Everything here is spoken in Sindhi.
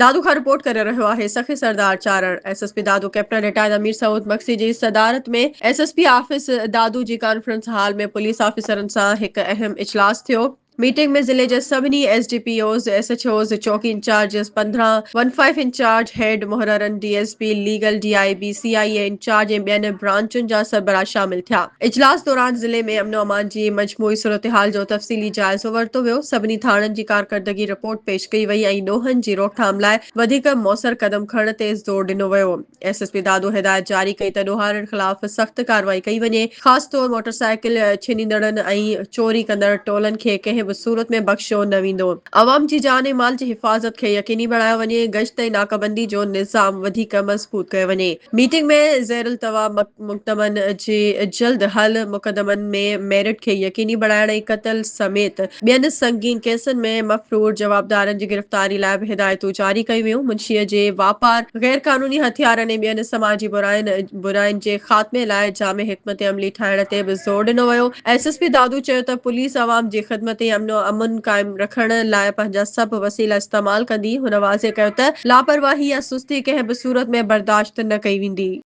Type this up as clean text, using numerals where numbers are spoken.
دادو کان رپورٽ ڪري رهيو آهي Sakhi Sardar Charan, S S P Dadu captain retired Amir Saud Magsi جي صدارت ۾ S S P office Dadu جي ڪانفرنس هال ۾ پوليس آفيسرن سان هڪ اهم اجلاس ٿيو. ميٽنگ ۾ ضلعي جي سڀني S D P Os, S H Os, چوڪي incharges, 15، one five incharge, head محررن، D S P, legal, D I B, C I A incharge ۽ ٻين برانچن جا سربراهه شامل ٿيا. اجلاس دوران ضلعي ۾ امن و امان جي مجموعي صورتحال جو تفصيلي جائزو ورتو ويو، سڀني ٿاڻن جي ڪارڪردگي رپورٽ پيش ڪئي وئي ۽ ڏوهن جي روڪٿام لاء وڌيڪ موثر قدم کڻڻ تي زور ڏنو ويو. ايس ايس پي دادو هدايت جاري ڪئي ته ڏوهارين خلاف سخت ڪارروائي ڪئي وڃي، خاص طور موٽرسائيڪل ڇنيندڙن ۽ چوري ڪندڙ ٽولن کي ڪنهن به صورت ۾ بخشيو نه ويندو. عوام جي جان ۽ مال جي حفاظت کي يقيني بڻايو وڃي، گشت ۽ ناڪابندي جو نظام وڌيڪ مضبوط ڪيو وڃي. ميٽنگ ۾ زير التوا مقدمن جي جلد حل، مقدمن ۾ ميرٽ کي يقيني بڻائڻ ۽ قتل سميت ٻين سنگين ڪيسن ۾ مفرور جوابدارن جي گرفتاري لاء به هدايتون جاري ڪيون ويون، منشيء جي واپار، غيرقانوني هٿيارن ۽ ٻين سماجي براين جي خاتمي لاء جامع حڪمت عملي ٺاهڻ تي به زور ڏنو ويو، ايس ايس پي دادو چيو ته پوليس عوام جي خدمت ۽ امن و امن قائم رکڻ لاء پنهنجا سڀ وسيلا استعمال ڪندي، هن واضح ڪيو ته لاپرواهي يا سستي ڪنهن به صورت ۾ برداشت نه ڪئي ويندي.